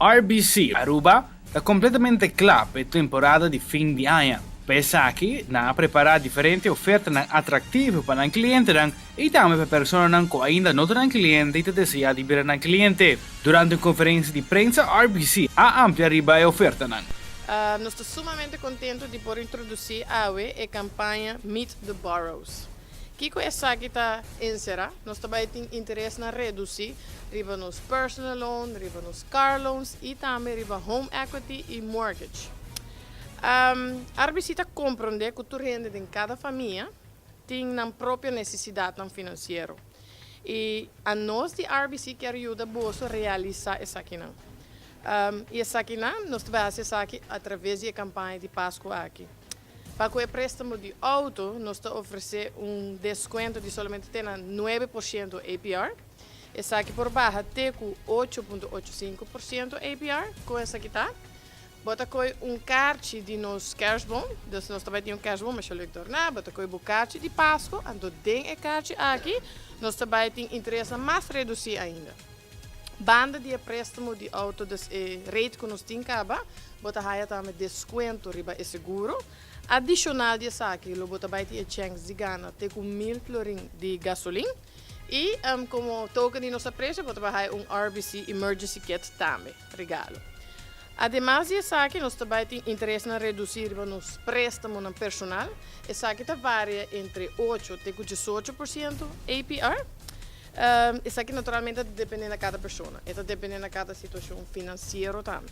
RBC Aruba ta completamente cla pa e temporada di fin di aña. Pa esaki, nan a prepara diferente ofertanan atractivo pa nan clientenan y tambe pa personanan cu ainda no ta nan cliente y ta desea di bira nan cliente. Durante un conferencia di prensa RBC a amplia riba e ofertanan. Nos ta sumamente contento di por introduci awe e campaña Meet the Borrows. Kiko esaki ta enserá? Nos ta bai tin interesnan redusí riba nos personal loan, riba nos car loans i tambe riba home equity i mortgage. RBC ta komprondé ku tur hende den kada famia tin nan propio nesesidatnan finansiero i anos di RBC kier yuda boso realisá esakinan. I esakinan nos ta bai hasi esaki atraves di e kampaña di Pasku aki. Pa ku e préstamo di outo nos ta ofresé un deskuento di solamente te na 9% APR. Esaki por baha te ku 8.85% APR. Kon esaki ta? Bo ta koi un karchi di nos kerstboom, dus nos ta bai tin un kerstboom masha leuk dorná. Bo ta koi bo karchi di Pasku, anto den e karchi aki nos ta bai tin interesnan mas redusí ainda. Banda di e préstamo di outo, dus e rate ku nos tin kaba, bo ta haya tambe deskuento riba e seguro. Adishonal di esaki lo bo ta bai tin e chèns di gana te ku 1000 florin di gasolin. I komo token di nos apresio bo ta bai haya un RBC Emergency Kit tambe, regalo. Ademas di esaki nos ta bai tin interesnan redusí riba nos préstamonan personal. Esaki ta varia entre 8 te ku 18% APR. Esaki naturalmente ta depende na kada persona. E ta depende na kada situashon finansiero tambe.